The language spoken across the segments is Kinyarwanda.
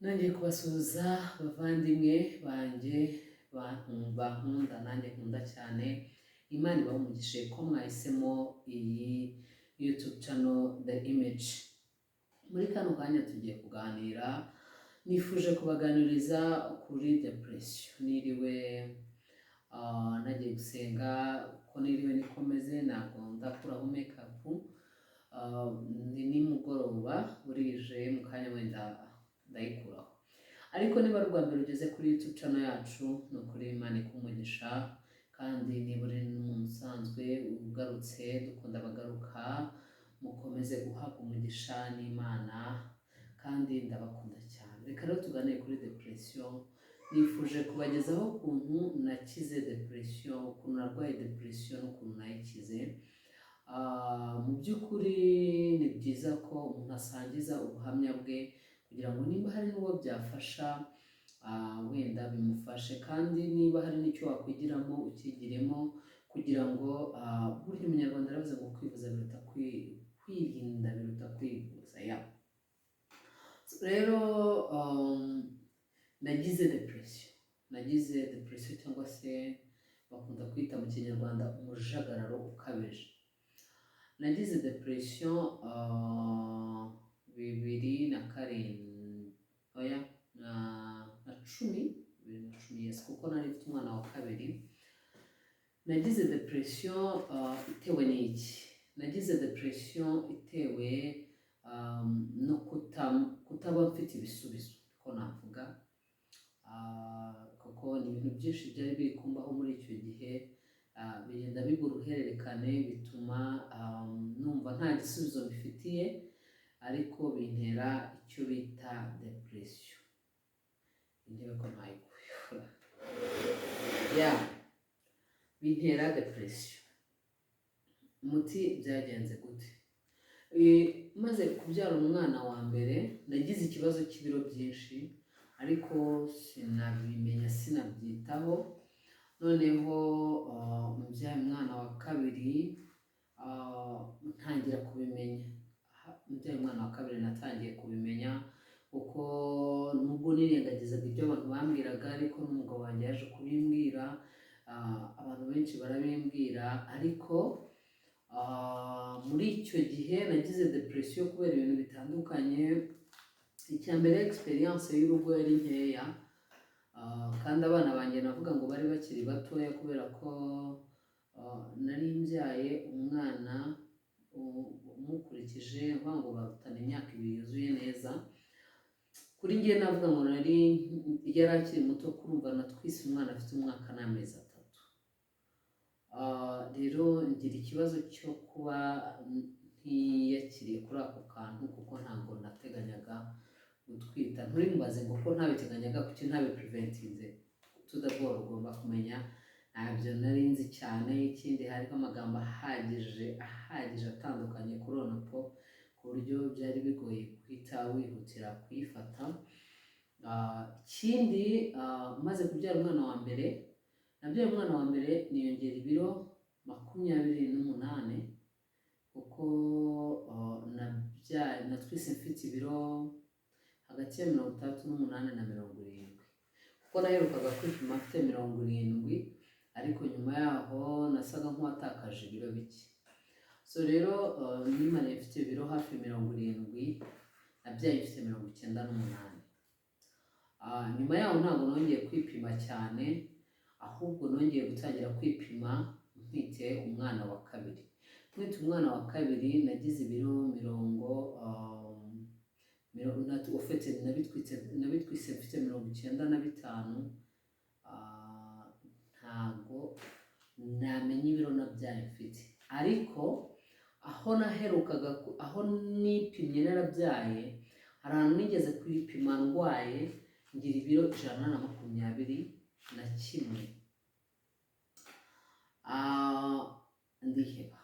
Nongeye kubasuhuza, bavandimwe banjye bankunda nanjye nkunda cyane. Imana ibahe umugisha ko mwahisemo iyi YouTube channel The Image. Muri kano kanya tugiye kuganira, nifuje kubaganiriza kuri depression. Niriwe nagiye gusenga, uko niriwe niko meze, ntabwo ndakuraho makeup. Ni nimugoroba, burije, mu kanya wenda ndayikuraho. Ariko niba ari ubwa mbere ugeze kuri YouTube channel yacu, ni ukuri Imana ikumugisha, kandi niba uri n'umuntu usanzwe ugarutse, dukunda abagaruka, mukomeze guhabwa umugisha n'Imana, kandi ndabakunda cyane. Reka rero tuganire kuri depression. Nifuje kubagezaho ukuntu nakize depression, ukuntu narwaye depression n'ukuntu nayikize. Mu by'ukuri ni byiza ko umuntu asangiza ubuhamya bwe kugira ngo niba hari n'uwo byafasha, wenda bimufashe, kandi niba hari n'icyo wakwigiramo ukigiremo, kugira ngo burya Umunyarwanda yaravuze ngo kwivuza biruta kwirinda biruta kwivuza. Ya, rero nagize depression, nagize depression cyangwa se bakunda kwita mu Kinyarwanda umujagararo ukabije. Nagize depression 2007, oya, na 10, 2010, yes, kuko nari mfite umwana wa kabiri. Nagize depression itewe n'iki? Nagize depression itewe no kutaba mfite ibisubizo, ko navuga, kuko ni ibintu byinshi byari biri kumbaho muri icyo gihe, bigenda biba uruhererekane, bituma numva nta gisubizo mbifitiye, ariko bintera icyo bita depression. Intebe ko ntayikuyura ya, bintera depression. Umuti byagenze gute? Maze kubyara umwana wa mbere, nagize ikibazo cy'ibiro byinshi, ariko sinabimenya, sinabyitaho. Noneho mbyaye umwana wa kabiri, ntangira kubimenya. Mbyaye umwana wa kabiri natangiye kubimenya, kuko nubwo nirengagizaga ibyo abantu bambwiraga, ariko n'umugabo wanjye yaje kubimbwira, abantu benshi barabimbwira. Ariko muri icyo gihe nagize depression kubera ibintu bitandukanye. Icya mbere, experience y'urugo yari nkeya, kandi abana banjye navuga ngo bari bakiri batoya, kubera ko nari mbyaye umwana umukurikije, mvuga ngo barutana imyaka 2 yuzuye neza. Kuri njye navuga ngo nari yari akiri muto, kurumva natwise umwana afite umwaka n'amezi 3. Rero ngira ikibazo cyo kuba ntiyakiriye kuri ako kantu, kuko ntabwo nateganyaga gutwita. Nturimbaze ngo ko ntabiteganyaga, kuki ntabipreventinze? Tudabora ugomba kumenya, ntabyo nari nzi cyane. Ikindi, hariho amagambo ahagije ahagije atandukanye kuri onopo, ku buryo byari bigoye guhita wihutira kuyifata. Ikindi, maze kubyara umwana wa mbere, nabyaye umwana wa mbere niyongera ibiro 28, kuko nabyaye, natwise mfite ibiro hagati ya 68 na 70, kuko naherukaga kwipima mfite 70, ariko nyuma yaho nasaga nk'uwatakaje ibiro bike. So rero nimariye mfite ibiro hafi 70, nabyaye mfite 98. Nyuma yaho ntabwo nongeye kwipima cyane, ahubwo nongeye gutangira kwipima ntwite umwana wa kabiri. Ntwite umwana wa kabiri nagize ibiro mirongo ufite nabitwise mfite 95. Ntabwo namenya ibiro nabyaye mfite, ariko aho naherukaga aho nipimye narabyaye, hari ahantu nigeze kwipima ndwaye, ngira ibiro 121. Ndiheba,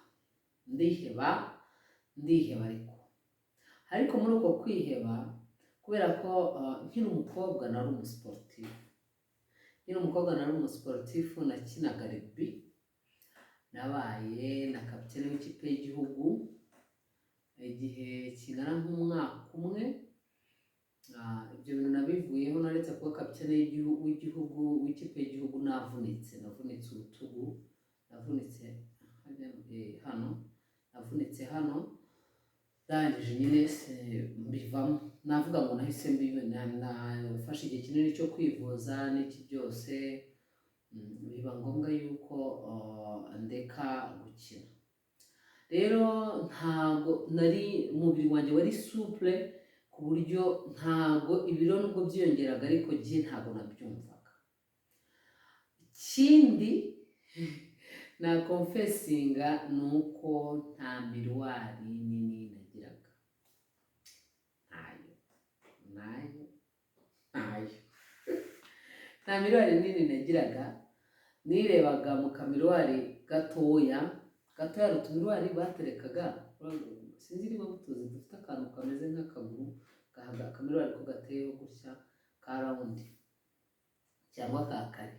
ndiheba, ndiheba. Ariko muri uko kwiheba, kubera ko nkiri umukobwa nari umusiporutifu, nkiri umukobwa nari umusiporutifu, nakinaga rugby, nabaye na kapitene w'ikipe y'igihugu igihe kingana nk'umwaka umwe. Ibyo bintu nabivuyeho, naretse kuba kapitene w'igihugu, w'ikipe y'igihugu, navunitse. Navunitse urutugu, navunitse hano, navunitse hano, ndangije nyine mbivamo. Navuga ngo nahise nafashe igihe kinini cyo kwivuza n'iki byose, biba ngombwa yuko ndeka gukina. Rero ntago nari, umubiri wanjye wari souple ku buryo ntago ibiro nubwo byiyongeraga, ariko jye ntago nabyumvaga. Ikindi na confessinga ni uko nta miroir nini nagiraga, ntayo, ntayo, ntayo, nta miroir nini nagiraga. Nirebaga mu kamiroir gatoya gatoya, hari utumiroir baterekaga, sinzi niba mutuzi, dufite akantu kameze nk'akaguru gahaga, akamiroir ko gateyeho gutya ka round cyangwa ka kare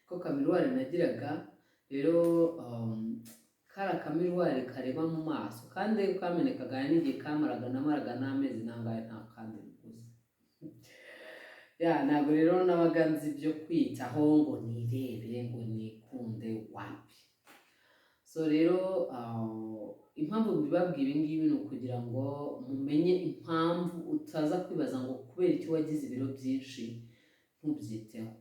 ko kamiroir nagiraga. Rero kari akamiroir kareba mu maso, kandi kamenekaga n'igihe kamaraga, namaraga n'amezi nangahe nta kandi nguze. Ya, ntabwo rero nabaga nzi ibyo kwitaho ngo nirebe, ngo nikunde, wapi. So rero impamvu mbibabwira ibi ngibi ni ukugira ngo mumenye impamvu utaza kwibaza ngo kubera icyo wagize ibiro byinshi ntubyiteho.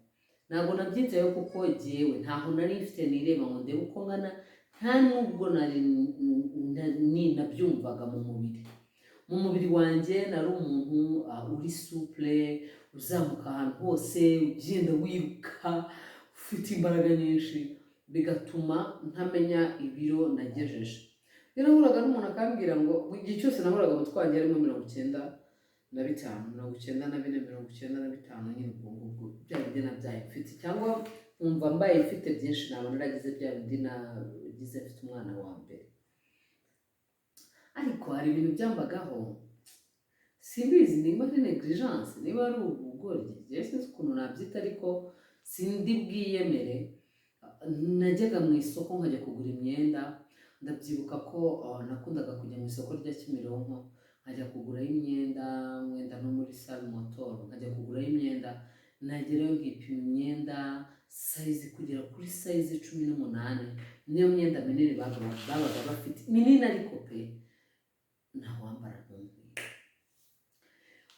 Ntabwo nabyitayeho kuko jyewe ntaho nari mfite nireba ngo ndebe uko ngana, nta nubwo nari nabyumvaga mu mubiri. Mu mubiri wanjye nari umuntu uri souple, uzamuka ahantu hose, ugenda wiruka, ufite imbaraga nyinshi, bigatuma ntamenya ibiro nagejeje. Rero nahuraga n'umuntu akambwira ngo igihe cyose nahoraga umutwe wanjye harimo 95, 94, 95 nyine. Ubwo ngubwo bya bindi nabyaye mfite, cyangwa nkumva mbaye mfite byinshi naba naragize bya bindi nagize mfite umwana wa mbere. Ariko hari ibintu byambagaho, simbizi niba ari negligence, niba ari ubugoryi, njyewe sinzi ukuntu nabyita, ariko sindi bwiyemere. Najyaga mu isoko nkajya kugura imyenda. Ndabyibuka ko nakundaga kujya mu isoko rya Kimironko nkajya kugurayo imyenda, wenda no muri Sale Motor nkajya kugurayo imyenda. Nagerayo nkipima imyenda size kugera kuri size 18, niyo myenda minini babaga bafite, minini ariko pe ntawambara ntunkwiye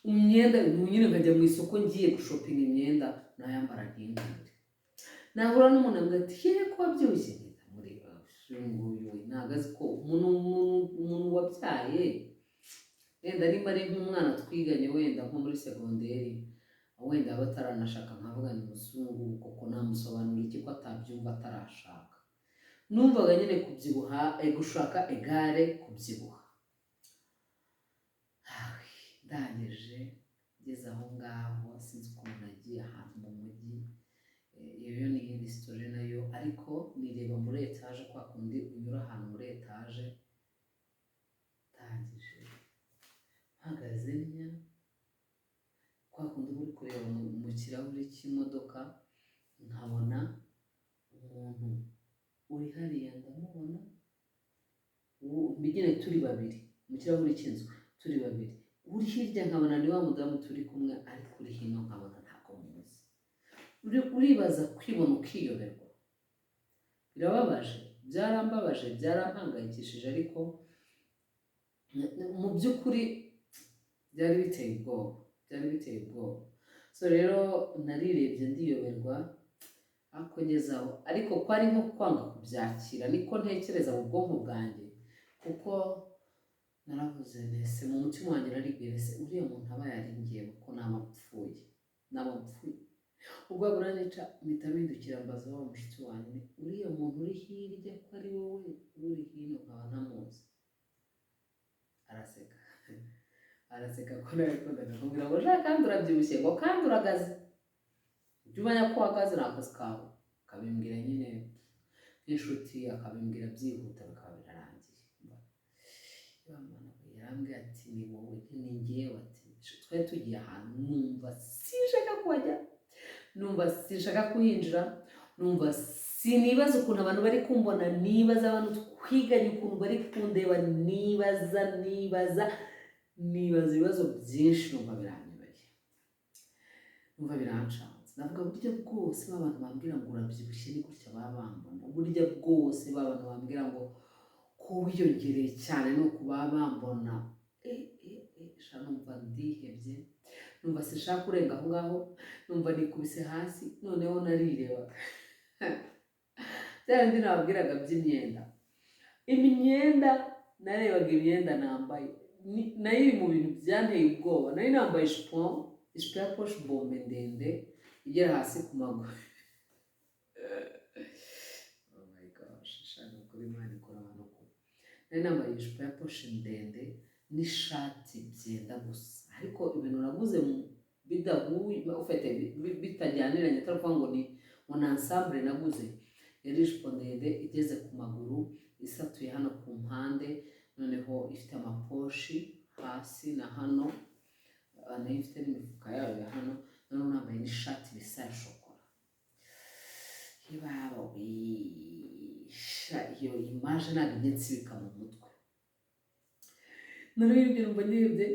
imyenda nyine. Nkajya mu isoko ngiye gushoppinga imyenda, nayambara ntinkwire. Nahura n'umuntu ambwira ati: "Yewe, ko wabyibushye?" Mpita mureba, uyu nguyu we ntabwo azi ko umuntu wabyaye, wenda niba ari nk'umwana twiganye, wenda nko muri segonderi, wenda aba ataranashaka, nkavuga ni umuzungu koko, namusobanurira iki ko atabyumva atarashaka? Numvaga nyine kubyibuha, gushaka égale kubyibuha. Ah, ndangije ngeze aho ngaho, sinzi ukuntu nagiye ahantu mu mujyi, iyo yo ni iyindi story nayo, ariko nireba muri etaje, kwa kundi unyura ahantu muri etaje, ndangije mpagaze ntya, kwa kundi uba uri kureba mu kirahuri cy'imodoka, nkabona umuntu uri hariya, ndamubona nyine turi babiri mu kirahuri cy'inzu, turi babiri, uri hirya nkabona ni wa mudamu turi kumwe, ariko uri hino nkabona ntabwo muzi. Uribaza kwibona ukiyoberwa, birababaje, byarambabaje, byarampangayikishije, ariko mu by'ukuri byari biteye ubwoba, byari biteye ubwoba. So rero narirebye ndiyoberwa, ariko ngeze aho, ariko ko ari nko kwanga kubyakira, niko ntekereza mu bwonko bwanjye, kuko naravuze nese mu mutima wanjye, naribwira se uriya muntu aba yari ngewe ko naba mpfuye, naba mpfuye. Ubwo buranyica, mpita mpindukira mbaza wa mushuti wanjye: "Uriya muntu uri hirya ko ari wowe, uri hino nkaba ntamuzi?" Araseka, araseka ko nabikundaga kumbwira ngo: "Ja, kandi urabyibushye," ngo "kandi uragaze, ujye umenya ko uhagaze, ni akazi kawe." Akabimbwira nyine nk'inshuti, akabimbwira byihuta bikaba birarangiye. Yarambwiye ati: "Ni wowe?" "Ni njyewe." Ati: "Twari tugiye ahantu numva sinshaka kuhajya, numva sinshaka kuhinjira, numva sinibaza ukuntu abantu bari kumbona, nibaza abantu twiganye ukuntu bari kundeba, nibaza, nibaza, nibaza ibibazo byinshi, numva biranyobeye." Numva birancanze. Ndavuga, burya bwose ba bantu bambwira ngo urabyibushye ni gutya baba bambona? Burya bwose ba bantu bambwira ngo ko wiyongereye cyane ni uku baba bambona? Sha, numva ndihebye, numva sinshaka kurenga aho ngaho, numva nikubise hasi. Noneho narireba bya bindi nababwiraga by'imyenda. Imyenda narebaga, imyenda nambaye nayo iri mu bintu byanteye ubwoba. Nari nambaye ijipo ya poche bombe ndende igera hasi ku maguru. Oh my gosh, shaka kuri Imana ikora abantu ko nari nambaye ijipo ya poche ndende n'ishati byenda gusa, ariko ibintu naguze bidahuye, ufite bitajyaniranye, atari ukuvuga ngo ni ensemble naguze. Yari ijipo ndende igeze ku maguru, isatuye hano ku mpande, noneho ifite amaposhi hasi na hano, nayo ifite n'imifuka yayo ya hano. Noneho nambaye n'ishati bisa ya shokora. Ibaba wisha, iyo image ntabwo ijya nsibika mu mutwe. Nararebye numva ndebye,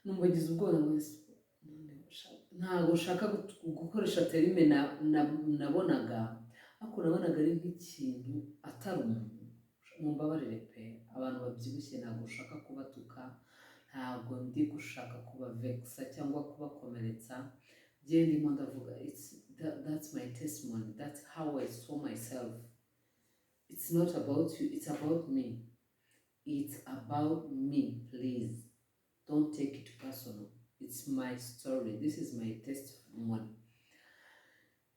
numva ngize ubwoba ngo ese, noneho ntabwo nshaka gukoresha terme nabonaga, ariko nabonaga ari nk'ikintu atari umuntu. Mumbabarire pe, abantu babyibushye, ntabwo ushaka kubatuka, ntabwo ndi gushaka kubavekisa cyangwa kubakomeretsa. Njye ndimo ndavuga, that's my testimony, that's how I saw myself. It's not about you, it's about me, it's about me. Please don't take it personal. It's my story, this is my testimony.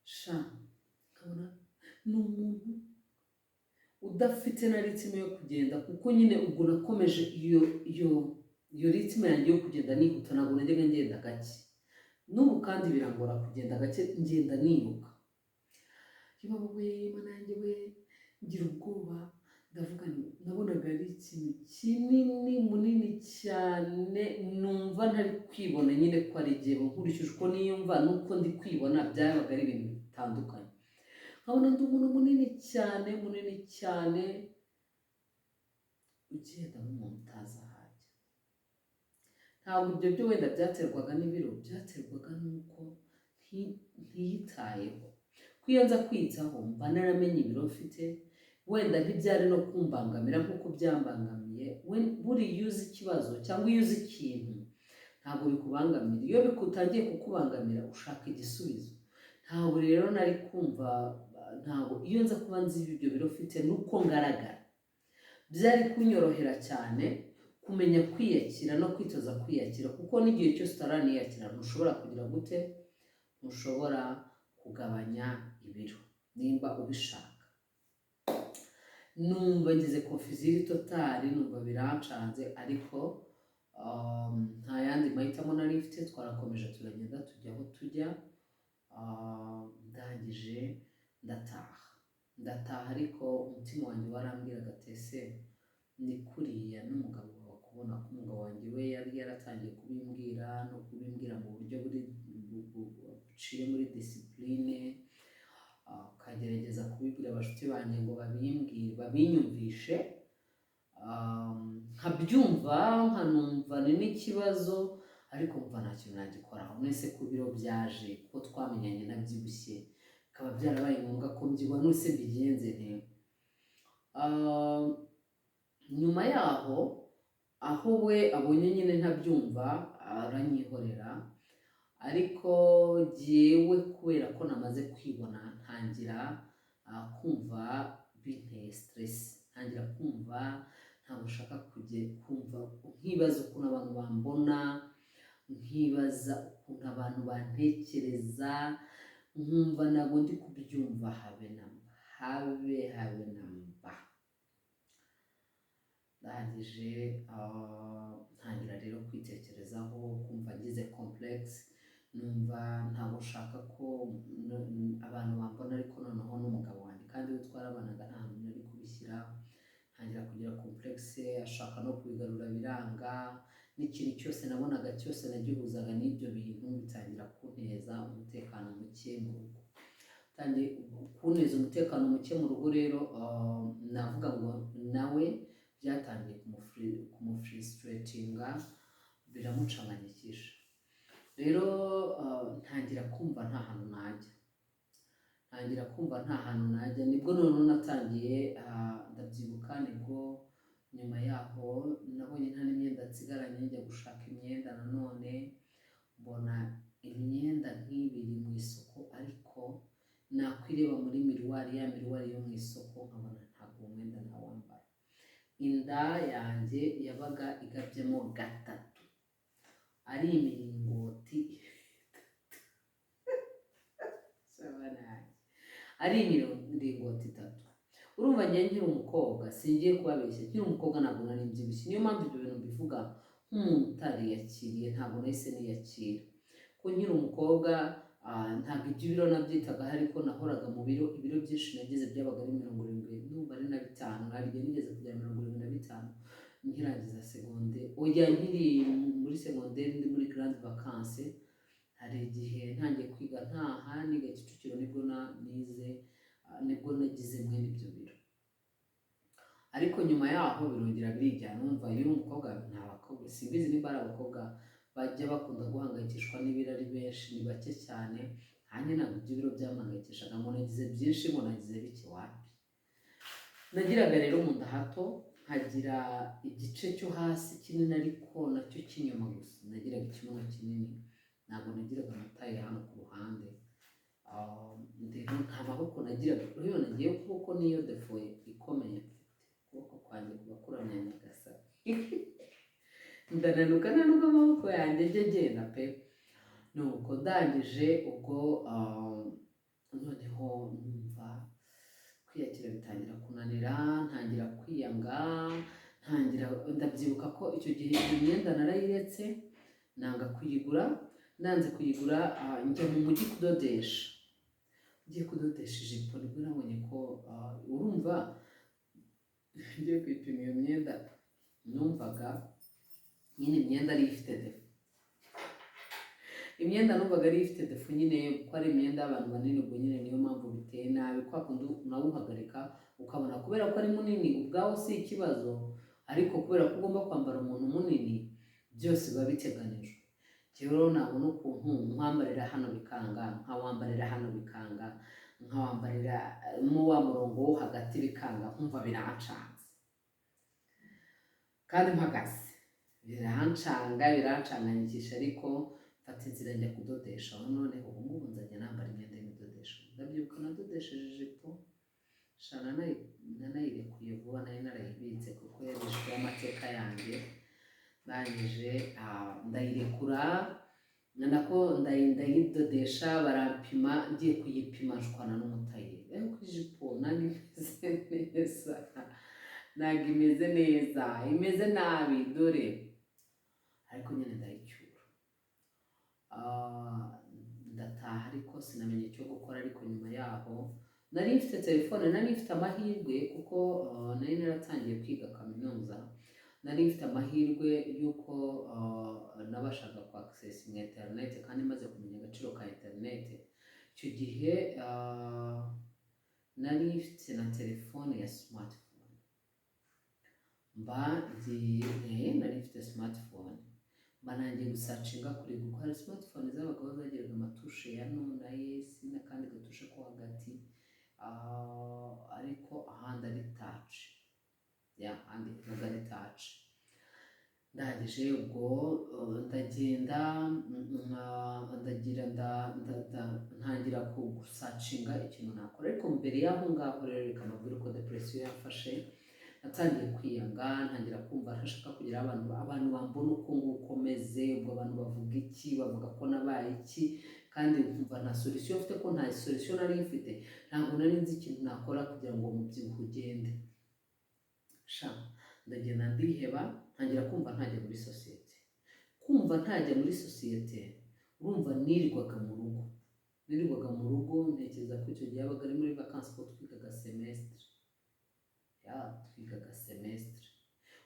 Sha, nkabona ni umuntu udafite na rythme yo kugenda, kuko nyine ubwo nakomeje iyo rythme yanjye yo kugenda nihuta. Ntabwo najyaga ngenda gake, n'ubu kandi birangora kugenda gake, ngenda niruka. Yewe we, Mana yanjye we, ngira ubwoba. Ndavuga nti nabonaga ari ikintu kinini, munini cyane, numva ntari kwibona nyine ko ari jyewe. Nkurikije uko niyumva n'uko ndi kwibona, byabaga ari ibintu bitandukanye. Nkabona ndi umuntu munini cyane, munini cyane, ugenda nk'umuntu utazi aho ajya. Ntabwo ibyo byo wenda byaterwaga n'ibiro, byaterwaga n'uko ntiyitayeho. Ko iyo nza kwitaho mba naramenye ibiro mfite, wenda ntibyari no kumbangamira nk'uko byambangamiye. Buriya iyo uzi ikibazo cyangwa iyo uzi ikintu, ntabwo bikubangamira. Iyo bikutangiye kukubangamira, ushaka igisubizo. Ntabwo rero nari kumva, ntabwo iyo nza kuba nzi ibyo biro mfite n'uko ngaragara, byari kunyorohera cyane kumenya kwiyakira no kwitoza kwiyakira, kuko n'igihe cyose utaraniyakira ntushobora kugira gute, ntushobora kugabanya ibiro nimba ubishaka. Numva ngize confusion totale, numva birancanze, ariko nta yandi mahitamo nari mfite. Twarakomeje turagenda, tujya aho tujya. Ndangije ndataha. Ndataha, ariko umutima wanjye warambwiraga ati: "Ese ni kuriya n'umugabo wawe kubona?" Ko umugabo wanjye we yari yaratangiye kubimbwira, no kubimbwira mu buryo buri buciye muri discipline, akagerageza kubibwira abashuti banjye ngo babimbwire, babinyumvishe, nkabyumva, nkanumva ni n'ikibazo, ariko mva nta kintu nagikoraho. Mwese ku biro byaje kuko twamenyanye nabyibushye, bikaba byarabaye ngombwa ko mbyibuha, none mbigenze nte? Nyuma yaho, aho we abonye nyine ntabyumva, aranyihorera. Ariko jyewe kubera ko namaze kwibona, ntangira kumva binteye stress, ntangira kumva ntabwo nshaka kujya kumva, nkibaza ukuntu abantu bambona, nkibaza ukuntu abantu bantekereza, nkumva ntabwo ndi kubyumva habe na mba, habe habe na mba. Ndangije ntangira rero kwitekerezaho, kumva ngize complexe, numva ntabwo nshaka ko abantu bambona. Ariko noneho n'umugabo wanjye kandi we twarabanaga, nta hantu nari kubishyira. Ntangira kugira complexe, ashaka no kubigarura biranga, n'ikintu cyose nabonaga cyose nagihuzaga n'ibyo bintu, bitangira kunteza umutekano muke mu rugo. Tangiye kunteza umutekano muke mu rugo rero, navuga ngo nawe byatangiye kumufrustratinga, biramucanganyikisha. Rero ntangira kumva nta hantu najya, ntangira kumva nta hantu najya. Nibwo noneho natangiye, ndabyibuka, nibwo nyuma yaho nabonye nta n'imyenda nsigaranye, njya gushaka imyenda nanone, mbona imyenda nk'ibiri mu isoko, ariko nakwireba muri miroir, ya miroir yo mu isoko, nkabona ntabwo uwo mwenda nawambara. Inda yanjye yabaga igabyemo gatatu, ari imiringoti, shabana yanjye, ari imiringoti itatu. Urumva, njye nkiri umukobwa, singiye kubabeshya, nkiri umukobwa ntabwo nari mbyibushye. Niyo mpamvu ibyo bintu mbivuga nk'umuntu utariyakiriye. Ntabwo nahise niyakira ko nkiri umukobwa, ntabwo iby'ibiro nabyitagaho, ariko nahoraga mu biro. Ibiro byinshi nagize byabaga ari 75, ndumva ari na bitanu. Hari igihe nigeze kugera 75 nkirangiza seconde, oya, nkiri muri segonderi, ndi muri grande vacance. Hari igihe ntangiye kwiga ntaha, niga Kicukiro, nibwo nize, nibwo nagize mwene ibyo biro. Ariko nyuma yaho birongera birijyana. Numva iyo uri umukobwa, nta bakobwa, simbizi niba ari abakobwa bajya bakunda guhangayikishwa n'ibiro ari benshi, ni bake cyane. Hanjye ntabwo ibyo biro byampangayikishaga ngo nagize byinshi, ngo nagize bike, wapi. Nagiraga rero mu nda hato, nkagira igice cyo hasi kinini, ariko nacyo cy'inyuma gusa. Nagiraga ikibuno kinini, ntabwo nagiraga amataille hano ku ruhande. Rero nta maboko nagiraga. Urabibona, ngiye ukuboko niyo défaut ikomeye mfite, ukuboko kwanjye kuba kuramya nyagasani. Ndananuka, nanuka, amaboko yanjye ajya agenda pe. Nuko ndangije ubwo, noneho numva kwiyakira bitangira kunanira, ntangira kwiyanga, ntangira, ndabyibuka ko icyo gihe iyo myenda narayiretse, nanga kuyigura. Nanze kuyigura, njya mu mujyi kudodesha. Ngiye kudodesha ijipo, nibwo nabonye ko, urumva, ngiye kuyipima iyo myenda, numvaga nyine imyenda ari ifite défaut. Imyenda numvaga ari ifite défaut nyine, kuko ari imyenda y'abantu banini. Ubwo nyine niyo mpamvu biteye nabi, kwa kundi unawuhagarika ukabona kubera ko ari munini ubwawo si ikibazo, ariko kubera ko ugomba kwambara umuntu munini, byose biba biteganijwe. Njyewe rero nabona ukuntu nkwambarira hano bikanga, nkawambarira hano bikanga, nkawambarira mu wa murongo wo hagati bikanga, nkumva birancanze kandi mpagaze birancanga, birancanganyikisha. Ariko mfata inzira njya kudodesha. Aho noneho ubu ngubu nzajya nambara imyenda y'imidodesho. Ndabyibuka nadodesheje ijipo sha, nanayirekuye vuba, nari narayibitse kuko yari ijipo y'amateka yanjye. Ndangije, ndayirekura, nako ndayidodesha, barampima. Ngiye kuyipima nshwana n'umutayeri, ariko ijipo ntabwo imeze neza, ntabwo imeze neza, imeze nabi dore. Ariko nyine ndayicyura. Ndataha, ariko sinamenye icyo gukora. Ariko nyuma yaho nari mfite telefone, nari mfite amahirwe kuko nari naratangiye kwiga kaminuza. Nari mfite amahirwe y'uko nabashaga ku accessinga internet, kandi maze kumenya agaciro ka internet. Icyo gihe nari mfite na telefone ya smartphone. Mba ngiye, nari mfite smartphone, mba nangiye gusearchinga kuri Google. Hari smartphone zabagaho zagiraga amatouche ya no na yes n'akandi gatouche ko hagati, ariko ahandi ari touch, ya ahandi yabaga ari touch. Ndangije ubwo, ndagenda, ndagira ntangira gusearchinga ikintu nakora. Ariko mbere y'aho ngaho rero, reka mbabwire uko depression yafashe. Natangiye kwiyanga, ntangira kumva ntashaka kugira abantu bambona uko nguko meze. Ubwo abantu bavuga iki? Bavuga ko nabaye iki? Kandi nkumva nta solution mfite, ko nta solution nari mfite. Ntabwo nari nzi ikintu nakora kugira ngo umubyibuho ugende. Sha, ndagenda ndiheba, ntangira kumva ntajya muri sosiyete, kumva ntajya muri sosiyete. Urumva, nirirwaga mu rugo, nirirwaga mu rugo. Ntekereza ko icyo gihe yabaga ari muri vacances, ko twigaga semestre, ya twigaga semestre,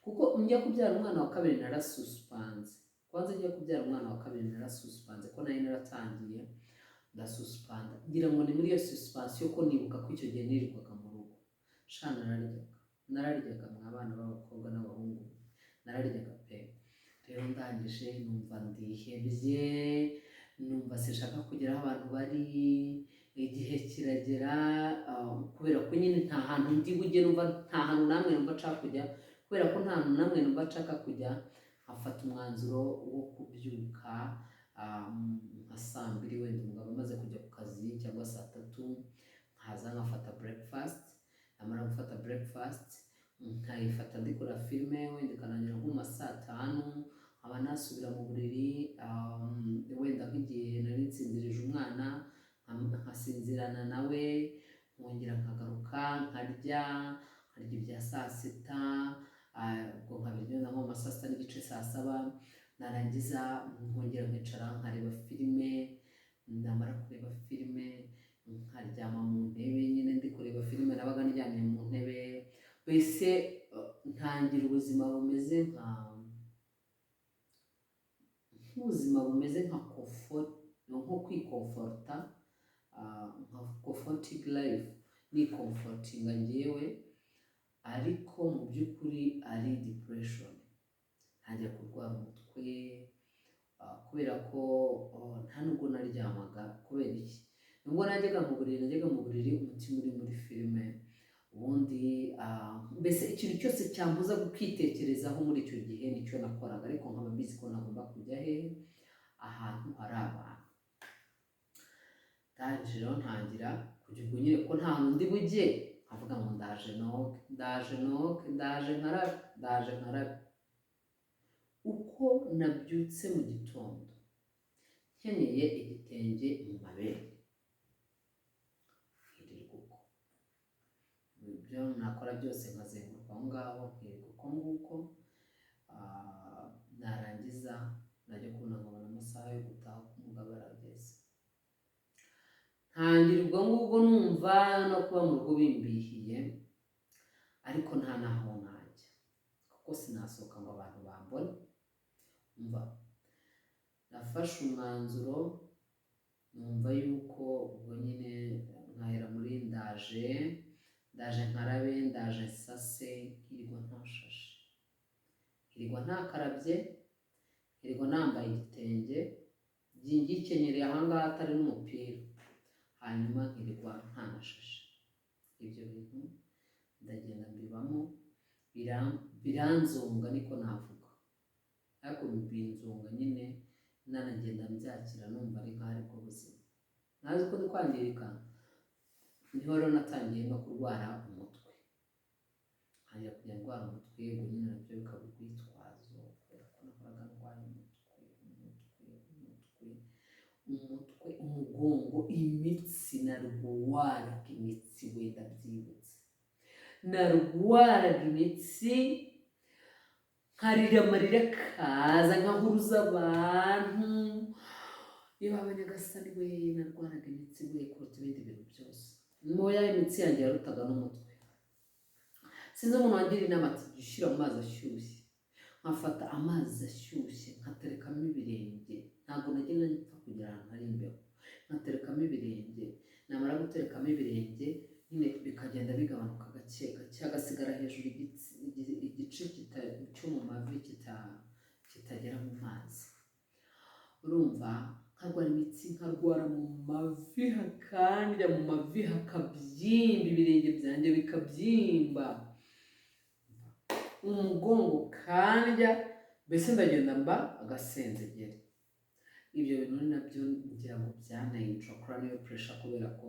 kuko njya kubyara umwana wa kabiri narasusipanze. Kwanza njya kubyara umwana wa kabiri narasusipanze, ko nari naratangiye, ndasuspenda. Ngira ngo ni muri iyo suspension, ko nibuka ko icyo gihe nirirwaga mu rugo. Sha, nararyaga, nararyaga mwa bana b'abakobwa n'abahungu, nararyaga pe. Rero ndangije numva ndihebye. Numva sinshaka kugera aho abantu bari. Igihe kiragera, kubera ko nyine nta hantu ndi bujye, numva nta hantu namwe numva nshaka kujya. Kubera ko nta hantu namwe numva nshaka kujya, nkafata umwanzuro wo kubyuka nka saa 2, wenda umugabo amaze kujya ku kazi, cyangwa saa 3, nkaza nkafata breakfast. Namara gufata breakfast, nkayifata ndi kureba filime, wenda ikarangira nko mu ma saa 5, nkaba nasubira mu buriri. Wenda nk'igihe nari nsinzirije umwana, nkasinzirana nawe, nkongera nkagaruka nkarya, nkarya ibya saa sita. Ubwo nkabirya nko mu ma saa 6:30, saa 7. Narangiza nkongera nkicara nkareba filime. Namara kureba filime, nkaryama mu ntebe nyine ndi kureba filime, nabaga ndyamye mu ntebe. Mbese ntangira ubuzima bumeze nk'ubuzima bumeze nka comfort, nko kwikomforta, nka comforting life, nikomfortinga ngewe, ariko mu by'ukuri ari depression. Ntangira kurwara umutwe, kubera ko nta nubwo naryamaga. Kubera iki? Nubwo najyaga mu buriri, najyaga mu buriri umutima uri muri filime. Ubundi mbese ikintu cyose cyambuza kwitekerezaho muri icyo gihe nicyo nakoraga, ariko nkaba mbizi ko nagomba kujya hehe? Ahantu hari abantu. Ndangije rero ntangira kujya ubwo nyine ko nta hantu ndi bujye, nkavuga ngo ndaje noge, ndaje noge, ndaje nkarabe, ndaje nkarabe. Uko nabyutse mu gitondo nkenyeye igitenge mu mabere, nkirirwa uko. Ibyo nakora byose nkazenguruka aho ngaho, nkirirwa uko nguko. Narangiza najya kubona nkabona amasaha yo gutaha k'umugabo arageze. Ntangira ubwo ngubwo numva no kuba mu rugo bimbihiye, ariko nta n'aho najya kuko sinasohoka ngo abantu bambone. Umva, nafashe umwanzuro, numva yuko ubwo nyine nkahera muri ndaje, ndaje nkarabe, ndaje nsase, nkirirwa ntashashe, nkirirwa ntakarabye, nkirirwa nambaye igitenge ngikenyereye ahangaha atari n'umupira, hanyuma nkirirwa ntanashashe. Ibyo bintu ndagenda mbibamo, biranzonga, niko navuga, ariko binzonga nyine nanagenda mbyakira, numva ari nkaho aribwo buzima, ntazi ko ndi kwangirika. Niho rero natangiye no kurwara umutwe, ntangira kujya ndwara umutwe. Ubwo nyine nabyo bikaba urwitwazo, kubera ko nahoraga ndwaye umutwe, umutwe, umutwe, umutwe, umugongo, imitsi. Narwaraga imitsi, wenda byibutse, narwaraga imitsi nkarira amarira akaza, nkahuruza abantu. Iyo baba Nyagasani we, narwaraga imitsi we kuruta ibindi bintu byose. Moya, imitsi yanjye yarutaga n'umutwe. Sinzi umuntu wangira inama ati jya ushyira mu mazi ashyushye. Nkafata amazi ashyushye nkaterekamo ibirenge. Ntabwo najyaga mpfa kugera ahantu hari imbeho. Nkaterekamo ibirenge, namara guterekamo ibirenge nyine bikagenda bigabanuka gake gake, hagasigara hejuru igice cyo mu mavi kitagera mu mazi. Urumva, nkarwara imitsi, nkarwara mu mavi, hakandya mu mavi, hakabyimba, ibirenge byanjye bikabyimba, umugongo kandya, mbese ndagenda mba agasenzegeri. Ibyo bintu ni nabyo ngira ngo byanteye intracranial pressure, kubera ko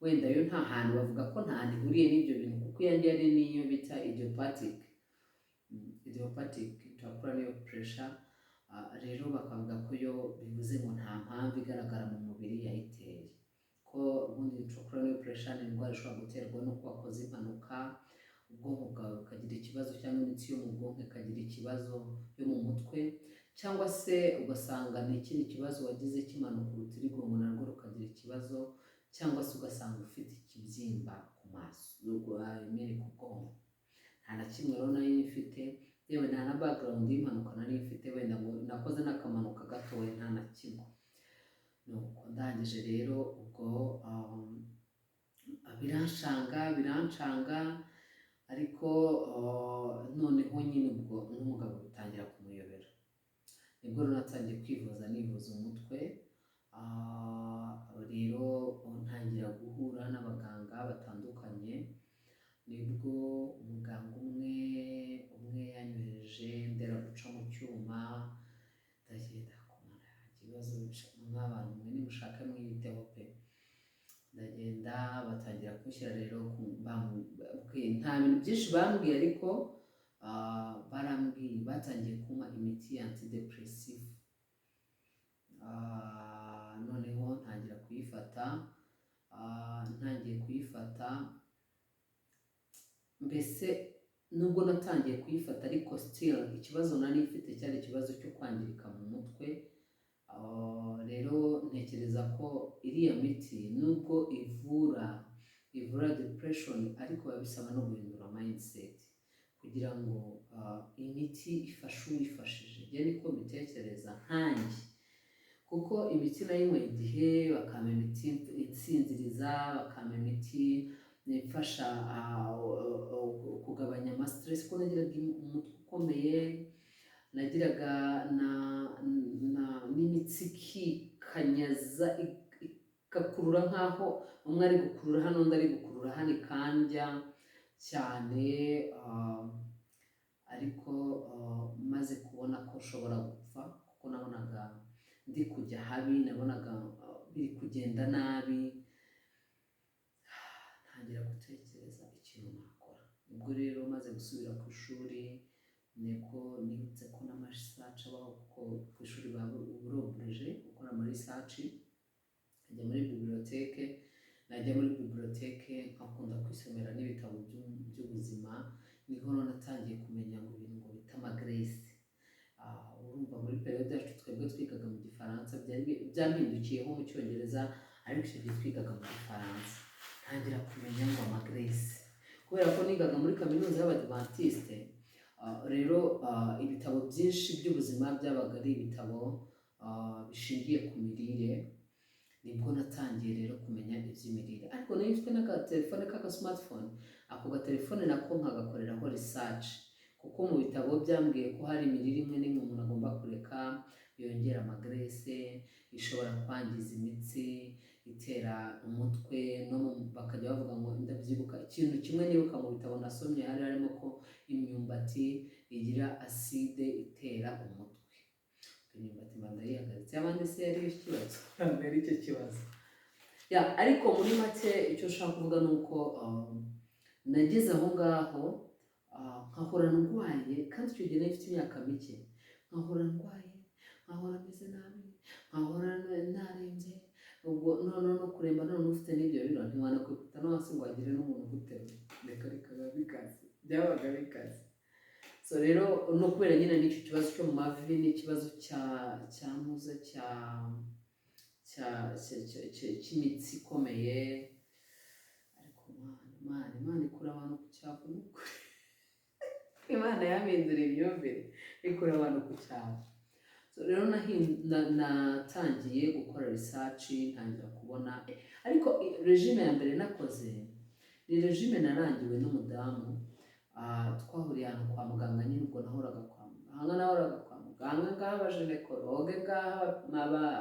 wenda yo nta hantu bavuga ko nta hantu ihuriye n'ibyo bintu, kuko iyanjye yari niyo bita idiopathic intracranial pressure. Rero bakavuga ko yo bivuze ngo nta mpamvu igaragara mu mubiri yayiteye, ko ubundi intracranial pressure ni indwara ishobora guterwa n'uko wakoze impanuka, ubwonko bwawe bukagira ikibazo, cyangwa imitsi yo mu bwonko ikagira ikibazo yo mu mutwe, cyangwa se ugasanga ni ikindi kibazo wagize cy'impanuka, urutirigongo narwo rukagira ikibazo, cyangwa se ugasanga ufite ikibyimba ku maso, I mean ku bwonko. Nta na kimwe rero nari mfite, yewe nta na background y'impanuka nari mfite, wenda ngo nakoze n'akamanuka gatoya, nta na kimwe. Nuko ndangije rero ubwo biranshanga, birancanga, ariko noneho nyine ubwo n'umugabo bitangira kumuyobera. Nibwo rero natangiye kwivuza, nivuza umutwe. Rero ntangira guhura n'abaganga batandukanye. Nibwo umuganga umwe yanyohereje Ndera guca mu cyuma. Ndagenda kumara ikibazo nk'abantu mwe nimushake mwiyiteho pe. Ndagenda, batangira kunshyira rero nta bintu byinshi bambwiye, ariko barambwiye, batangiye kumpa imiti ya antidépressif. Noneho ntangira kuyifata. Ntangiye kuyifata, mbese nubwo natangiye kuyifata, ariko still ikibazo nari mfite cyari ikibazo cyo kwangirika mu mutwe. Rero ntekereza ko iriya miti, nubwo ivura depression, ariko biba bisaba no guhindura mindset kugira ngo imiti ifashe uwifashije. Njye niko mbitekereza nkanjye, kuko imiti nayinyweye igihe, bakampa imiti insinziriza, bakampa imiti ifasha kugabanya amastress, kuko nagiraga umutwe ukomeye, nagiraga n'imitsi ikikanyaza, igakurura nk'aho umwe ari gukurura hano, undi ari gukurura hano, ikandya cyane. Ariko maze kubona ko nshobora gupfa, kuko nabonaga ndi kujya habi, nabonaga biri kugenda nabi, ntangira gutekereza ikintu nakora. Nibwo rero maze gusubira ku ishuri, nibwo nibutse ko n'amaresearch abaho, kuko ku ishuri baba uburobureje gukora amaresearch. Nkajya muri bibliothèque, najya muri bibliothèque nkakunda kwisomera n'ibitabo by'ubuzima. Niho rero natangiye kumenya ngo ibintu ngo bita amagraisses. Urumva muri période yacu twebwe twigaga mu Gifaransa, byari byampindukiyeho mu Cyongereza, ariko icyo gihe twigaga mu Gifaransa. Ntangira kumenya ngo amagraisses, kubera ko nigaga muri kaminuza y'Abadivantisite. Rero ibitabo byinshi by'ubuzima byabaga ari ibitabo bishingiye ku mirire. Nibwo natangiye rero kumenya iby'imirire, ariko nari mfite n'agatelefone k'aka smartphone. Ako gatelefone nako nkagakoreraho research, kuko mu bitabo byambwiye ko hari imirire imwe n'imwe umuntu agomba kureka yongera amagraisses, ishobora kwangiza imitsi, itera umutwe no bakajya bavuga ngo, ndabyibuka, ikintu kimwe nibuka mu bitabo nasomye, hari harimo ko imyumbati igira acide itera umutwe. Imyumbati mba ndayihagaritse. Abandi se yari ikibazo? Ntabwo ari cyo kibazo ya. Ariko muri make icyo nshaka kuvuga ni uko nageze aho ngaho, nkahora ndwaye, kandi icyo gihe nari mfite imyaka mike, nkahora ndwaye, nkahora meze nabi, nkahora narembye. Ubwo noneho no kuremba, none ufite n'ibyo biro, ntiwanakwikubita no hasi ngo hagire n'umuntu uguterura. Reka reka, biba bikaze, byabaga bikaze. So rero no kubera nyine n'icyo kibazo cyo mu mavi n'ikibazo cya muze cya cy'imitsi ikomeye. Ariko Mana, Imana, Imana ikura abantu ku cyavu. Ni ukuri Imana yampindura imyumvire, ikura abantu ku cyavu. So rero natangiye gukora research, ntangira kubona. Ariko régime ya mbere nakoze ni régime narangiwe n'umudamu. Twahuriye ahantu kwa muganga nyine. Ubwo nahoraga kwa muganga, nahoraga kwa muganga, ngaho abagynécologue, ngaho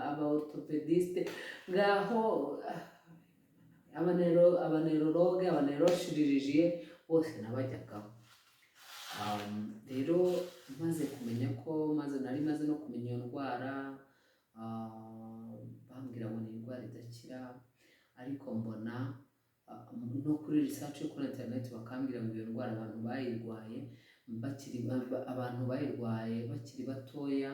aba orthopédiste, ngaho abaneurologue, abaneurochirurgien, bose nabajyagaho. Rero maze kumenya ko maze nari maze no kumenya iyo ndwara, bambwira ngo ni indwara idakira, ariko mbona no kuri research yo kuri internet bakambwira ngo iyo ndwara abantu bayirwaye bakiri batoya.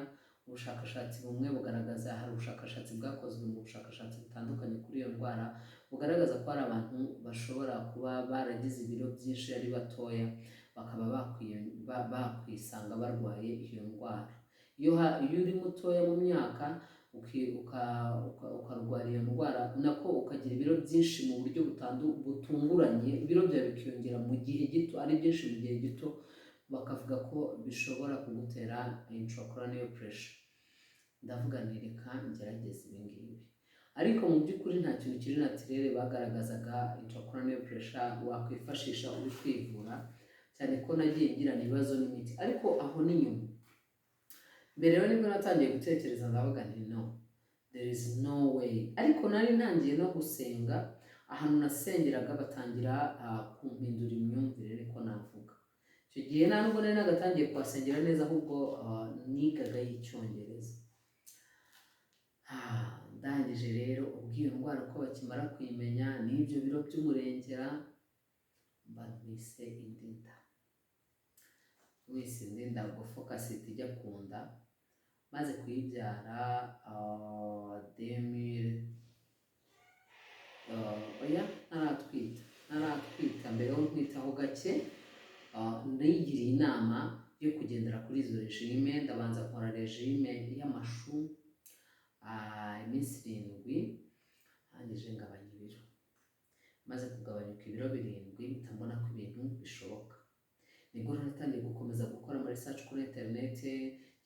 Ubushakashatsi bumwe bugaragaza, hari ubushakashatsi bwakozwe mu bushakashatsi butandukanye kuri iyo ndwara, bugaragaza ko hari abantu bashobora kuba baragize ibiro byinshi ari batoya, bakaba bakwisanga barwaye iyo ndwara. Iyo uri mutoya mu myaka, ukarwara iyo ndwara, nako ukagira ibiro byinshi mu buryo butunguranye, ibiro byawe bikiyongera mu gihe gito, ari byinshi mu gihe gito, bakavuga ko bishobora kugutera intracranial pressure. Ndavuga nti reka ngerageze ibi ngibi, ariko mu by'ukuri nta kintu kiri naturel bagaragazaga intracranial pressure wakwifashisha uri kwivura, cyane ko nagiye ngirana ibibazo n'imiti. Ariko aho ni nyuma. Mbere rero nibwo natangiye gutekereza, ndavuga nti no, There is no way. Ariko nari ntangiye no gusenga ahantu nasengeraga, batangira kumpindura imyumvire, niko navuga. Icyo gihe nta nubwo nari nagatangiye kuhasengera neza, ahubwo nigaga y'Icyongereza. Ndangije rero, ubwo iyo ndwara uko bakimara kuyimenya n'ibyo biro by'umurengera, mba ntwise indi nda. Ntwise indi nda, ubwo focus ihita ijya ku nda. Maze kuyibyara 2000, oya, ntaratwita, mbere yo ntwitaho gake, nigiriye inama yo kugendera kuri izo régime. Ndabanza nkora régime y'amashu iminsi 7, ndangije ngabanya ibiro. Maze kugabanyuka ibiro 7, mpita mbona ko ibintu bishoboka. Nibwo rero natangiye gukomeza gukora ama research kuri internet,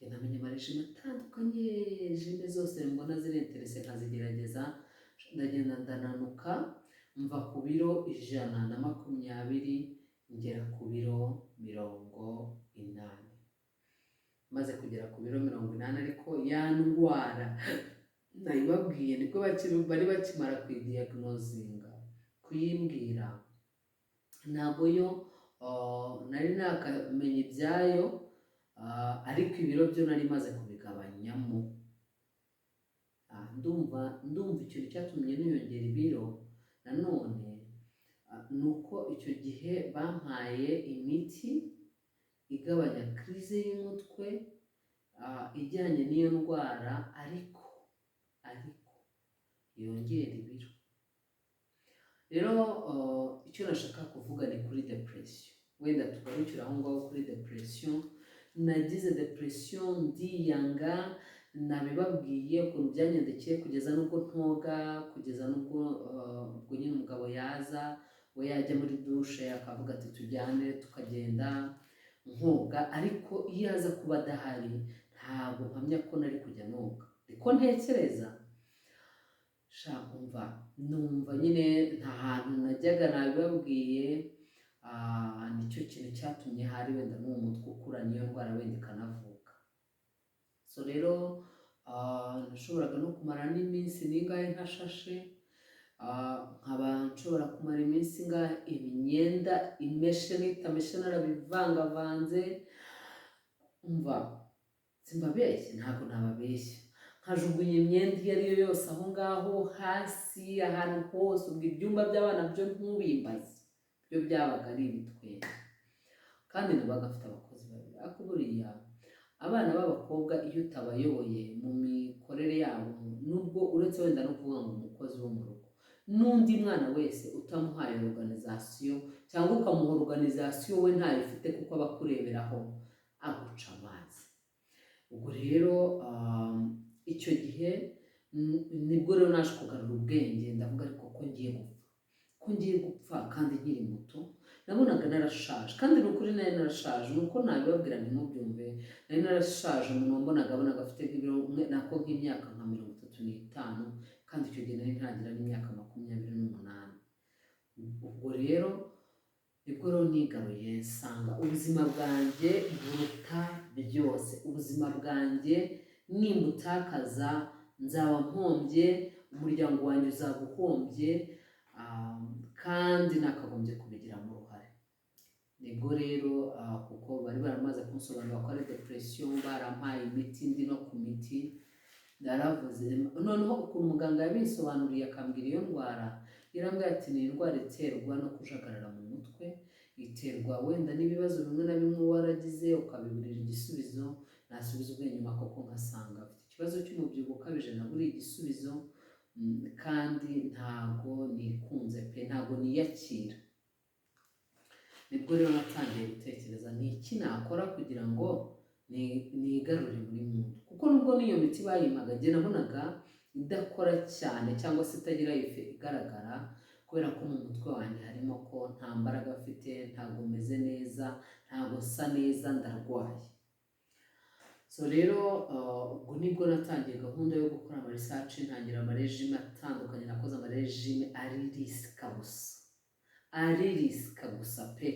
ngenda menya ama régime atandukanye, régime zose mbona ziri intéressant nkazigerageza. Ndagenda ndananuka, mva ku biro 120 ngera ku biro 80. Maze kugera ku biro 80, ariko ya ndwara nayibabwiye nibwo bari bakimara kuyidiagnosinga, kuyimbwira. Ntabwo yo nari nakamenya ibyayo, ariko ibiro byo nari maze kubigabanyamo. Ndumva ikintu cyatumye niyongera ibiro nanone ni uko icyo gihe bampaye imiti igabanya crise y'umutwe ijyanye n'iyo ndwara, ariko yongera ibiro. Rero icyo nashaka kuvuga ni kuri depression. Wenda tugarukire aho ngaho kuri depression. Nagize depression, ndiyanga, nabibabwiye ukuntu byangendekeye, kugeza n'ubwo ntoga, kugeza n'ubwo ubwo nyine umugabo yaza, we yajya muri douche akavuga ati "Tujyane", tukagenda nkoga. Ariko iyo aza kuba adahari, ntabwo mpamya ko nari kujya noga, niko ntekereza. Sha, umva, numva nyine nta hantu najyaga, nabibabwiye. Nicyo kintu cyatumye hari wenda n'uwo mutwe ukura, n'iyo ndwara wenda ikanavuka. So rero nashoboraga no kumara n'iminsi n'ingahe ntashashe, nkaba nshobora kumara iminsi ingahe imyenda imeshe n'itameshe narabivangavanze. Umva, simbabeshye, ntabwo nababeshya, nkajugunya imyenda iyo ari yo yose aho ngaho hasi, ahantu hose. Ubwo ibyumba by'abana byo ntubimbaze, byo byabaga ari ibitwenge. Kandi nabaga afite abakozi babiri, ariko buriya abana b'abakobwa iyo utabayoboye mu mikorere yabo, nubwo uretse wenda no kuvuga ngo umukozi wo mu rugo, n'undi mwana wese utamuhaye organisation cyangwa ukamuha organisation we ntayo ifite, kuko aba akureberaho, aguca amazi. Ubwo rero icyo gihe nibwo rero naje kugarura ubwenge, ndavuga: "Ariko ko ngiye gupfa, ko ngiye gupfa kandi nkiri muto?" Nabonaga narashaje, kandi ni ukuri nari narashaje, ni uko nabibabwira ntimubyumve. Nari narashaje. Umuntu wambonaga abonaga afite nk'ibiro nako nk'imyaka nka 35, kandi icyo gihe nari ntagira n'imyaka 28. Ubwo rero nibwo rero nigaruye, nsanga ubuzima bwanjye buruta byose. Ubuzima bwanjye nimbutakaza nzaba mpombye, umuryango wanjye uzaba uhombye, kandi nakagombye kubigiramo uruhare. Nibwo rero kuko bari baramaze kunsobanurira ko ari depression, barampaye imiti, ndi no ku miti, naravuze noneho ukuntu muganga yabisobanuriye, akambwira iyo ndwara. Yarambwiye ati: "Ni indwara iterwa no kujagarara mu mutwe, iterwa wenda n'ibibazo bimwe na bimwe waragize ukabiburira igisubizo." Nasubiza ubwenge inyuma koko nkasanga afite ikibazo cy'umubyibuho ukabije, naburiye igisubizo, kandi ntago nikunze pe, ntago niyakira. Nibwo rero natangiye gutekereza ni iki nakora kugira ngo nigarure muri muntu, kuko nubwo n'iyo miti bayimpaga, njye nabonaga idakora cyane cyangwa se itagira effet igaragara, kubera ko mu mutwe wanjye harimo ko nta mbaraga mfite, ntabwo meze neza, ntabwo nsa neza, ndarwaye. So rero ubwo nibwo natangiye gahunda yo gukora ama research, ntangira ama régime atandukanye. Nakoze ama régime ari risqué gusa, ari risqué gusa pe,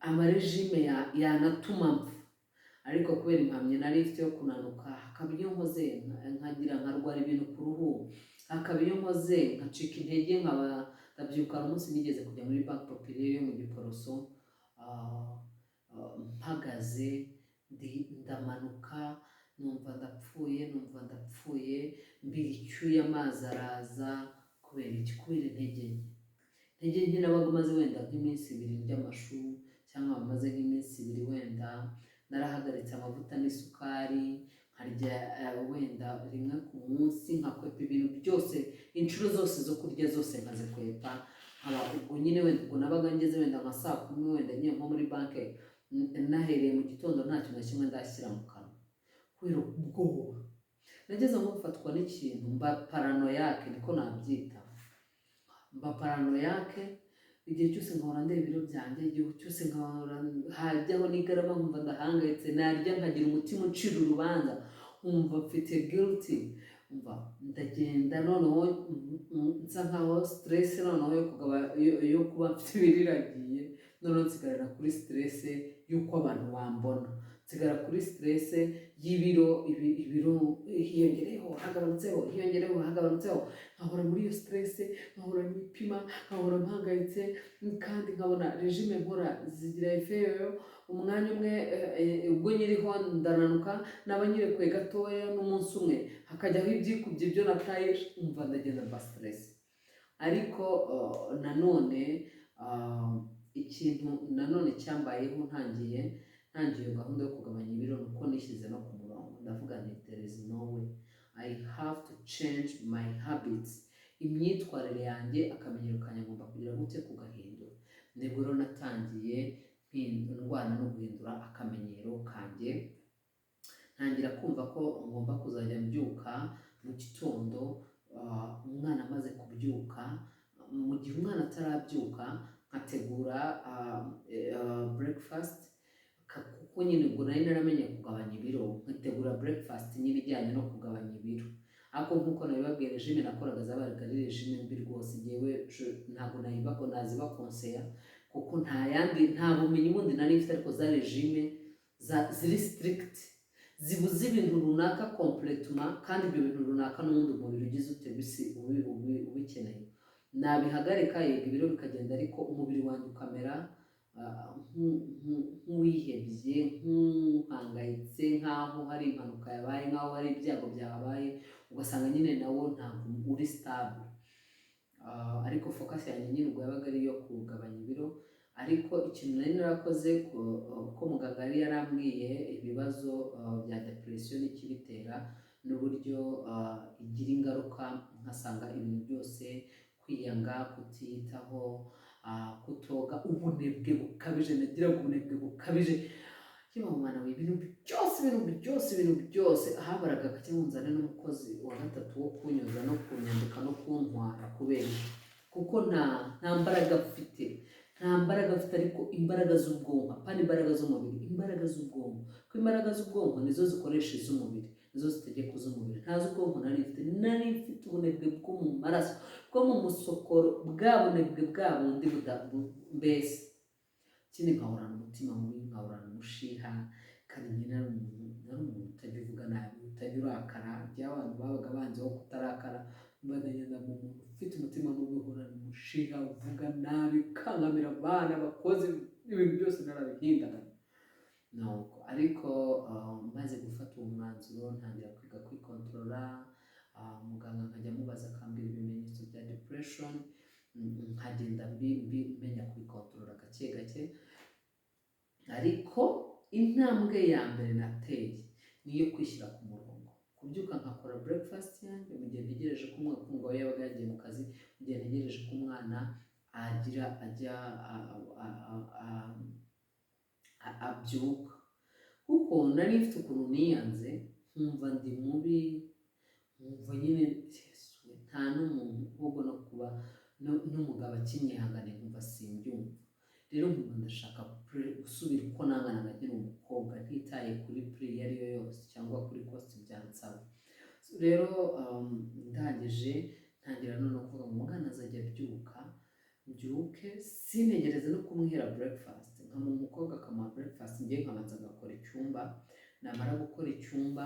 ama régime yanatuma mpfa. Ariko kubera impamyi nari mfite yo kunanuka, hakaba iyo nkoze nkagira nkarwara ibintu ku ruhu, hakaba iyo nkoze nkacika intege, nkaba ndabyibuka hari umunsi nigeze kujya muri Banque Populaire yo mu Giporoso, mpagaze ndamanuka numva ndapfuye, numva ndapfuye, mbira icyuya, amazi araza. Kubera iki? Kubera intege nke. Intege nke nabaga maze wenda nk'iminsi 2 ndya amashu, cyangwa maze nk'iminsi 2 wenda narahagaritse amavuta n'isukari, nkarya wenda rimwe ku munsi, nkakwepa ibintu byose, inshuro zose zo kurya zose nkazikwepa. Nkaba ubwo nyine wenda ubwo nabaga ngeze wenda nka saa 10, wenda ngiye nko muri banki, nahereye mu gitondo nta kintu na kimwe ndashyira mu kanwa kubera ubwoba. Nageze nko gufatwa n'ikintu mba paranoïaque, niko nabyita, mba paranoïaque. Igihe cyose nkahora ndeba ibiro byanjye, igihe cyose nkahora hajyaho n'igarama nkumva ndahangayitse, narya nkagira umutima uncira urubanza, nkumva mfite guilty. Umva, ndagenda noneho nsa nkaho stress noneho yo kuba mfite ibiro iragiye, noneho nsigarira kuri stress y'uko abantu bambona, nsigara kuri stress y'ibiro, ibiro hiyongereyeho, hagabanutseho, hiyongereyeho, hagabanutseho, nkahora muri iyo stress, nkahora nipima, nkahora mpangayitse, kandi nkabona régime nkora zigira effet umwanya umwe, ubwo nyiriho ndananuka, naba nyirekuye gatoya n'umunsi umwe hakajyaho ibyikubye ibyo nataye. Umva, ndagenda mba stress. Ariko nanone ikintu nanone cyambayeho ntangiye iyo gahunda yo kugabanya ibiro ni uko nishyize no ku murongo, ndavuga nti: "There is no way, I have to change my habits." Imyitwarire yanjye, akamenyero kanjye ngomba kugira gute? Kugahindura. Nibwo rero natangiye ndwana no guhindura akamenyero kanjye, ntangira kumva ko ngomba kuzajya mbyuka mu gitondo, umwana amaze kubyuka. Mu gihe umwana atarabyuka nkategura breakfast, kuko nyine ubwo nari naramenye kugabanya ibiro, nkategura breakfast nyine ijyanye no kugabanya ibiro. Ariko nk'uko nabibabwiye, régime nakoraga zabaga ari régime mbi rwose. Ngewe ntabwo nayibako nazibakonseya kuko nta yandi, nta bumenyi bundi nari mfite, ariko za régime ziri strict, zibuze ibintu runaka complètement, kandi ibyo bintu runaka n'ubundi umubiri ugize ute bisi ubikeneye. Nabihagarika, yego, ibiro bikagenda, ariko umubiri wanjye ukamera nk'uwihebye, nk'uhangayitse, nk'aho hari impanuka yabaye, nk'aho hari ibyago byabaye, ugasanga nyine nawo ntabwo uri stable. Ariko focus yanjye nyine ubwo yabaga ari iyo kugabanya ibiro. Ariko ikintu nari narakoze, ko muganga yari yarambwiye ibibazo bya depression n'ikibitera n'uburyo igira ingaruka, nkasanga ibintu byose, kwiyanga, kutiyitaho, kutoga, ubunebwe bukabije, nagiraga ubunebwe bukabije. Yewe mwana we, ibintu byose, ibintu byose, ibintu byose, habaraga gake ngo nzane n'umukozi wa gatatu wo kunyoza no kunyambika no kuntwara. Kubera iki? Kuko nta mbaraga mfite, nta mbaraga mfite, ariko imbaraga z'ubwonko, apana imbaraga z'umubiri, imbaraga z'ubwonko, kuko imbaraga z'ubwonko nizo zikoresha iz'umubiri, nizo zitegeka iz'umubiri. Nta z'ubwonko nari mfite. Nari mfite ubunebwe bwo mu maraso, bwo mu musokoro, bwa bunebwe bwa bundi mbese. Ikindi, nkahorana umutima mubi, nkahorana umushiha, kandi njye nari umuntu utajya uvuga nabi, utajya urakara. Igihe abantu babaga banzeho kutarakara, mbagenda mu muntu ufite umutima mubi, uhorana umushiha, uvuga nabi, ukangamira abana, abakozi, ibintu byose narabihindaga. Nuko ariko maze gufata uwo mwanzuro, ntangira kwiga kwikontorora. Muganga nkajya amubaza akambwira ibimenyetso bya depression, nkagenda menya kwikontorora gake gake. Ariko intambwe ya mbere nateye ni iyo kwishyira ku murongo, kubyuka nkakora breakfast yanjye mu gihe ntegereje ko umwana, umugabo yabaga yagiye mu kazi, mu gihe ntegereje ko umwana agira ajya abyuka, kuko nari mfite ukuntu niyanze, nkumva ndi mubi, nkumva nyine Yesu we, nta n'umuntu, ahubwo no kuba n'umugabo akinyihangane nkumva simbyumva. Rero nkumva ndashaka gusubira uko nanganaga nkiri umukobwa, ntitaye kuri prix iyo ari yo yose cyangwa kuri cost byansaba. So rero ndangije ntangira noneho kuvuga ngo umwana azajya abyuka mbyuke, sintegereze no kumuhera breakfast, nkamuha umukobwa akamuha breakfast, ngiye nkabanza ngakora icyumba. Namara gukora icyumba,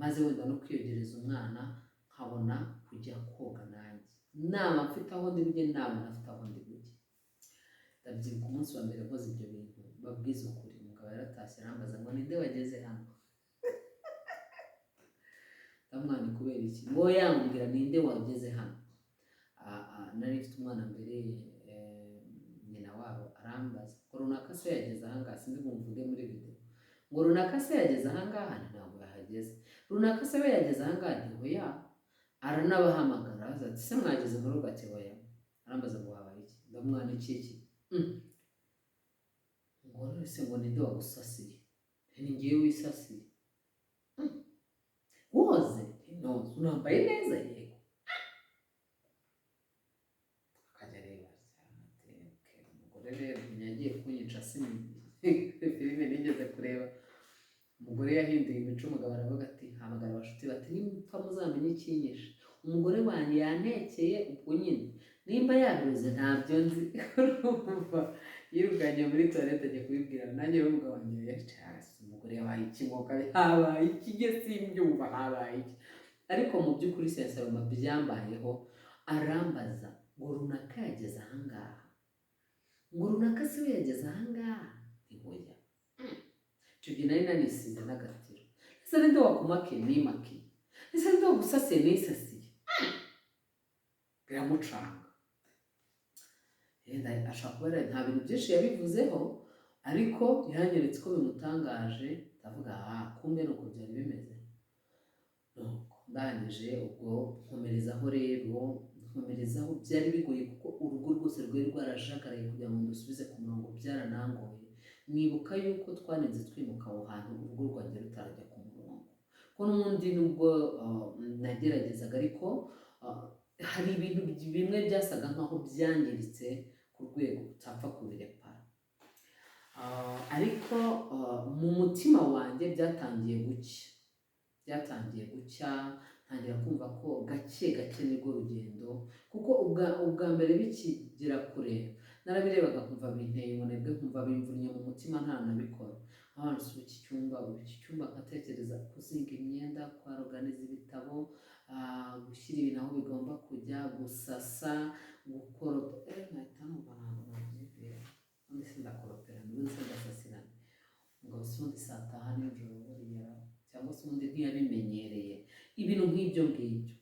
maze wenda no kwiyogereza umwana, nkabona kujya koga nanjye, naba mfite aho ndi bujye, naba ntafite aho ndi bujye. Ndabyibuka umunsi wa mbere nkoze ibyo bintu, babwiza ukuri, umugabo yaratashye arambaza ngo: "Ninde wageze hano?" Ndamwana: "Kubera iki?" Ngo yambwira: "Ninde wageze hano?" Nari mfite umwana mbere, nyina wabo arambaza ngo: "Runaka se yageze ahangaha?" Sindi bumvuge muri video. Ngo: "Runaka se yageze ahangaha?" Nti: "Ntabwo yahageze." "Runaka se we yageze ahangaha?" Nti: "Oya." Aranabahamagara, arabaza ati: "Se mwageze mu rugo?" Ati: "Oya." Arambaza ngo: "Habaye iki?" Ndamwana: "Iki iki." Ngo: "None se," ngo, "ninde wagusasiye?" Nti: "Ni ngewe wisasiye." "Woze?" Nti: "Noze." "Unambaye neza?" "Yego." Akajya areba ati: "Okay, umugore rero yagiye kunyica." Si filime nigeze kureba, umugore yahinduye imico, umugabo aravuga ati: "Hamagara abashuti," bati: "Nimupfa muzamenye ikinyishe, umugore wanjye yantekeye." Ubwo nyine nimba yabiroze ntabyo nzi. Urumva yirukanye muri toilette ajya kubibwira nanjye rero. Umugabo wanjye yaricaye hasi: "Umugore yabaye iki?" Ngo habaye iki? Njye simbyumva, habaye iki? Ariko mu by'ukuri sincèrement byambayeho. Arambaza ngo: "Runaka yageze ahangaha?" Ngo: "Runaka se we yageze ahangaha?" Nti: "Oya." Icyo gihe nari nanisize n'agatiro. "Ese ninde wakumakiye?" "Nimakiye." "Ese ninde wagusasiye?" "Nisasiye." Biramucanga. Yenda ashobora kuba nta bintu byinshi yabivuzeho, ariko yanyeretse ko bimutangaje. Ndavuga: "Ah, kumbe ni uko byari bimeze." Nuko ndangije ubwo nkomerezaho rero, nkomerezaho. Byari bigoye kuko urugo rwose rwari rwarajagaraye. Kugira ngo ndusubize ku murongo byaranangoye. Nibuka yuko twanenze twimuka aho hantu urugo rwanjye rutarajya ku murongo, ko n'ubundi nubwo nageragezaga, ariko hari ibintu bimwe byasaga nkaho byangiritse ku rwego utapfa kubirepara. Ariko mu mutima wanjye byatangiye gucya, byatangiye gucya, ntangira kumva ko gake gake nirwo rugendo. Kuko ubwa mbere bikigera kure narabirebaga nkumva binteye ubunebwe, nkumva bimvunnye mu mutima, ntanabikora. Nk'abantu ubu iki cyumba, ubu iki cyumba, nkatekereza kuzinga imyenda, kwaroganiza ibitabo, gushyira ibintu aho bigomba kujya, gusasa, gukoropa, nkahita numva ntabwo nabyibwira. Ubundi se ndakoropera, ubundi se ndasasirana, ngo se ubundi saa taha nijoro buriya, cyangwa se ubundi ntiyabimenyereye, ibintu nk'ibyo ngibyo.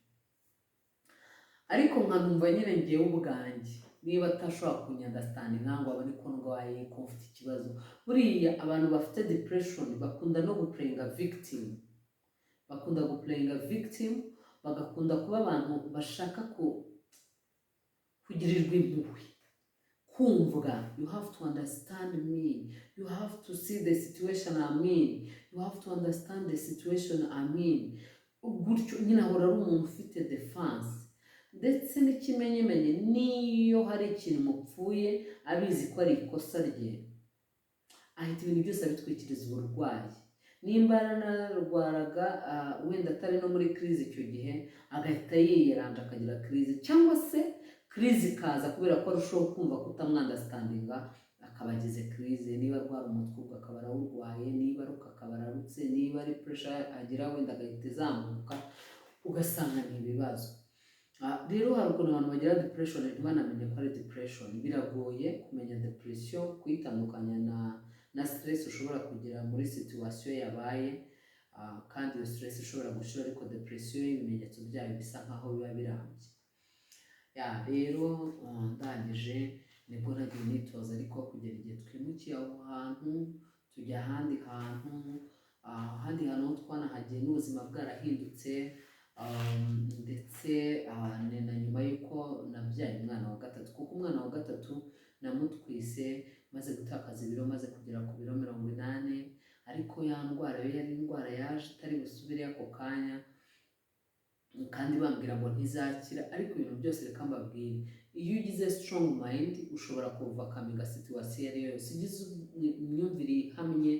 Ariko nkanumva nyine ngewe ubwanjye niba atashobora kunyunderstandinga ngo abone ko ndwaye, ko mfite ikibazo. Buriya abantu bafite depression bakunda no guplayinga victim, bakunda guplayinga victim, bagakunda kuba abantu bashaka kugirirwa impuhwe, kumvwa. "You have to understand me, you have to see the situation I'm in, you have to understand the situation I'm in." Gutyo nyine ahora ari umuntu ufite defense. Ndetse n'ikimenyimenyi, n'iyo hari ikintu mupfuye abizi ko ari ikosa rye, ahita ibintu byose abitwikiriza uburwayi. Nimba yaranarwaraga, wenda atari no muri crise icyo gihe, agahita yiyeranja akagira crise, cyangwa se crise ikaza kubera ko arushaho kumva kutamwunderstandinga, akaba agize crise. Niba arwara umutwe ubwo akaba arawurwaye, niba aruka akaba ararutse, niba ari pressure agira wenda agahita izamuka, ugasanga ni ibibazo. Rero hari ukuntu abantu bagira depression ntibanamenye ko ari depression. Biragoye kumenya depression, kuyitandukanya na stress ushobora kugira muri situation yabaye, kandi iyo stress ishobora gushira, ariko depression ibimenyetso byayo bisa nkaho biba birambye. Ya rero, ndangije nibwo nagiye nitoza, ariko kugera igihe twimukiye aho hantu tujya ahandi hantu, ahandi hantu ho twanahagiye n'ubuzima bwarahindutse. Ndetse ni na nyuma y'uko nabyaye umwana wa gatatu, kuko umwana wa gatatu namutwise maze gutakaza ibiro, maze kugera ku biro 80. Ariko ya ndwara yo yari indwara yaje itari busubire ako kanya, kandi bambwira ngo ntizakira. Ariko ibintu byose, reka mbabwire, iyo ugize strong mind ushobora kuovercominga situation iyo ari yo yose. Ugize imyumvire ihamye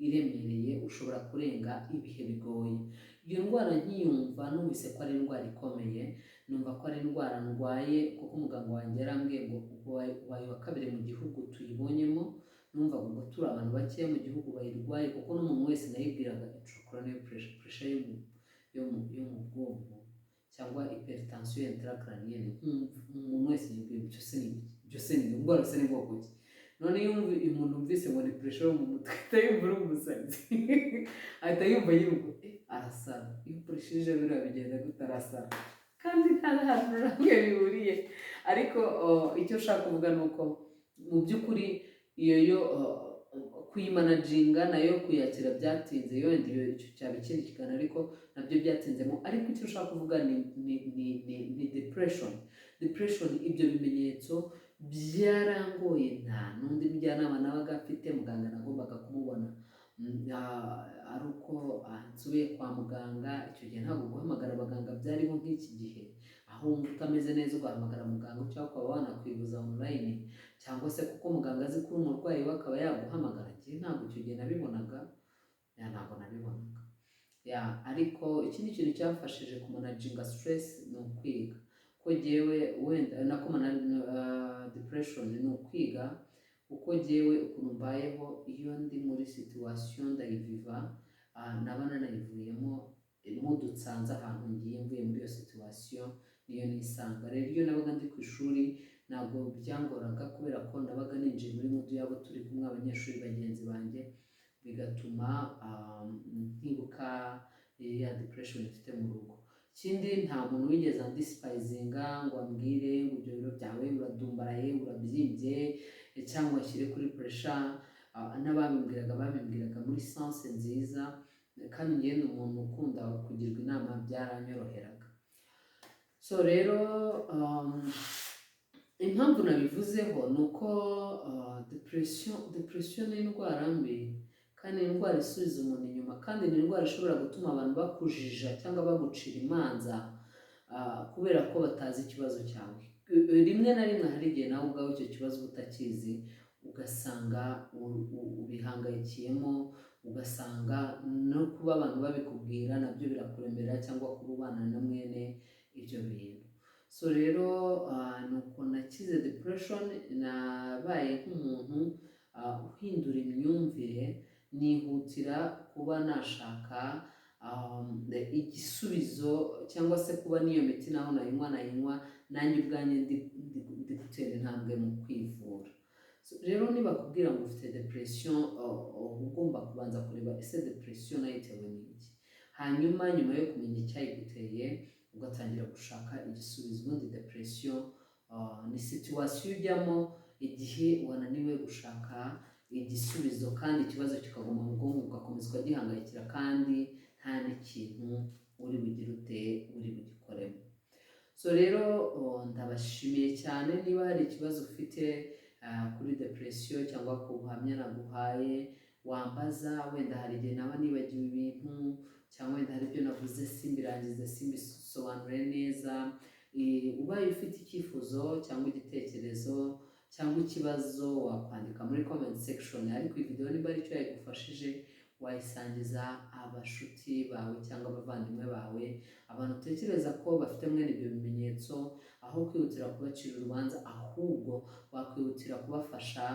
iremereye, ushobora kurenga ibihe bigoye. Iyo ndwara nkiyumva, numvise ko ari indwara ikomeye, numva ko ari indwara ndwaye, kuko umuganga wanjye yarambwiye ngo ubaye uwa kabiri mu gihugu tuyibonyemo. Numvaga ubwo turi abantu bakeya mu gihugu bayirwaye, kuko n'umuntu wese nayibwiraga intracranial pressure, pressure yo mu bwonko cyangwa hypertension intracranienne, nkumva umuntu wese yibwira, ibyo se ni ibiki? Ibyo se ni indwara se ni bwoko ki? None iyo umuntu yumvise ngo ni pressure yo mu mutwe, ahita yumva uri umusazi, ahita yumva yiruka, arasara. Iyo pressure ije biriya bigenda gute? Arasara, kandi nta hantu na hamwe bihuriye. Ariko icyo ushaka kuvuga ni uko mu by'ukuri iyo yo kuyimanaginga nayo kuyakira byatinze. Wenda iyo icyo cyaba ikindi kiganiro, ariko nabyo byatinzemo. Ariko icyo ushaka kuvuga ni depression. Depression, ibyo bimenyetso byarangoye, nta n'undi mujyanama nabaga mfite. Muganga nagombaga kumubona ari uko nsubiye kwa muganga. Icyo gihe ntabwo guhamagara abaganga byariho nk'iki gihe, aho wumva utameze neza ugahamagara muganga, cyangwa ukaba wanakwivuza online, cyangwa se kuko muganga azi ko uri umurwayi we akaba yaguhamagara. Njye ntabwo icyo gihe nabibonaga, yeah, ntabwo nabibonaga, yeah. Ariko ikindi kintu cyamfashije kumanaginga stress ni ukwiga, ko jyewe wenda nako depression ni ukwiga, kuko jyewe ukuntu mbayeho, iyo ndi muri situation ndayiviva, naba nanayivuyemo mudutsanze ahantu ngiye mvuye muri iyo situation niyo nisanga. Rero iyo nabaga ndi ku ishuri ntabwo byangoraga, kubera ko nabaga ninjiye muri mood yabo turi kumwe, abanyeshuri bagenzi banjye, bigatuma ntibuka ya depression mfite mu rugo. Ikindi, nta muntu wigeze andisipayizinga ngo ambwire ngo ibyo biro byawe, uradumbaraye, urabyimbye, cyangwa ashyire kuri pressure. N'ababimbwiraga babimbwiraga muri sens nziza, kandi njyewe ni umuntu ukunda kugirwa inama, byaranyoroheraga. So rero impamvu nabivuzeho ni uko depression ni indwara mbi, kandi ni indwara isubiza umuntu inyuma, kandi ni indwara ishobora gutuma abantu bakujija cyangwa bagucira imanza kubera ko batazi ikibazo cyawe. Rimwe na rimwe hari igihe nawe ubwawe icyo kibazo uba utakizi, ugasanga ubihangayikiyemo, ugasanga no kuba abantu babikubwira nabyo birakuremera, cyangwa kuba ubana na mwene ibyo bintu. So rero ni uko nakize depression. Nabaye nk'umuntu uhindura imyumvire, nihutira kuba nashaka igisubizo, cyangwa se kuba n'iyo miti naho nayinywa nanjye ubwanjye ndi gutera intambwe mu kwivura. So, rero nibakubwira ngo ufite depression, uba ugomba kubanza kureba ese depression nayitewe n'iki, hanyuma nyuma yo kumenya icyayiguteye ugatangira gushaka igisubizo. Ubundi depression ni situation ujyamo igihe wananiwe gushaka igisubizo, kandi ikibazo kikaguma mu bwonko, ugakomeza ukagihangayikira, kandi nta n'ikintu uri bugire ute, uri bugikoremo. So rero ndabashimiye cyane. Niba hari ikibazo ufite kuri depression cyangwa ku buhamya naguhaye, wambaza. Wenda hari igihe naba nibagiwe ibintu, cyangwa wenda hari ibyo navuze simbirangize, simbisobanure neza. Ubaye ufite icyifuzo cyangwa igitekerezo cyangwa ikibazo, wakwandika muri comment section. Ariko iyi video niba ari icyo yagufashije, wayisangiza abashuti bawe cyangwa abavandimwe bawe, abantu utekereza ko bafite mwene ibyo bimenyetso. Aho kwihutira kubacira urubanza, ahubwo wakwihutira kubafasha,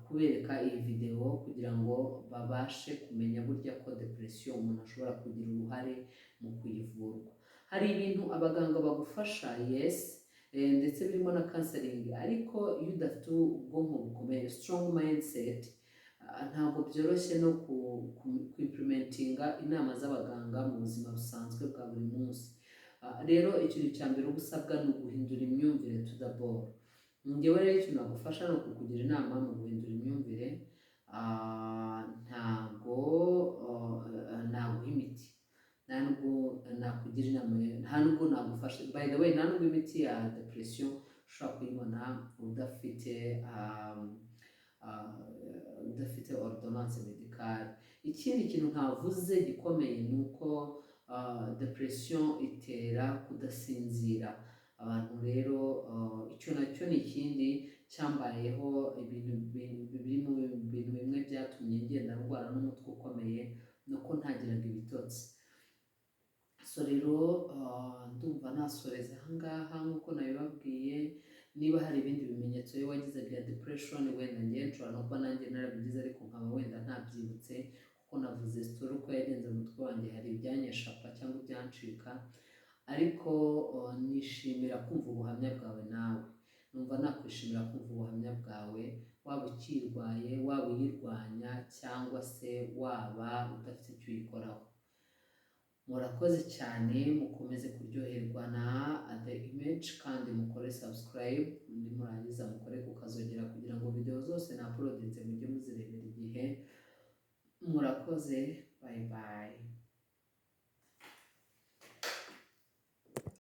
kubereka iyi video kugira ngo babashe kumenya burya ko depression umuntu ashobora kugira uruhare mu kuyivurwa. Hari ibintu abaganga bagufasha, yes, ndetse birimo na counseling, ariko iyo udafite ubwonko bukomeye, strong mindset, ntabwo byoroshye no ku implementinga inama z'abaganga mu buzima busanzwe bwa buri munsi. Rero ikintu cya mbere uba usabwa ni uguhindura imyumvire to the ball. Njyewe rero ikintu nagufasha ni ukukugira inama mu guhindura imyumvire. Ntabwo naguha imiti, nta nubwo nakugira inama, nta nubwo nagufasha. By the way, nta nubwo imiti ya depression ushobora kuyibona udafite ordonnance médicale. Ikindi kintu ntavuze gikomeye ni uko depression itera kudasinzira. Abantu rero icyo nacyo ni ikindi cyambayeho, ibintu biri mu bintu bimwe byatumye ngenda ndwara n'umutwe ukomeye, ni uko ntagiraga ibitotsi. So rero ndumva nasoreza aha ngaha nk'uko nabibabwiye. Niba hari ibindi bimenyetso iyo wagize bya depression, wenda njye nshobora no kuba nanjye narabigize ariko nkaba wenda ntabyibutse, kuko navuze story uko yagenze mu mutwe wanjye, hari ibyanyeshapa cyangwa ibyancika. Ariko nishimira kumva ubuhamya bwawe nawe, numva nakwishimira kumva ubuhamya bwawe, waba ukirwaye, waba uyirwanya, cyangwa se waba udafite icyo uyikoraho. Murakoze cyane, mukomeze kuryoherwa na The Image kandi mukore subscribe, nimurangiza mukore kukazogera kugira ngo video zose na uploadinze mujye muzirebera igihe. Murakoze.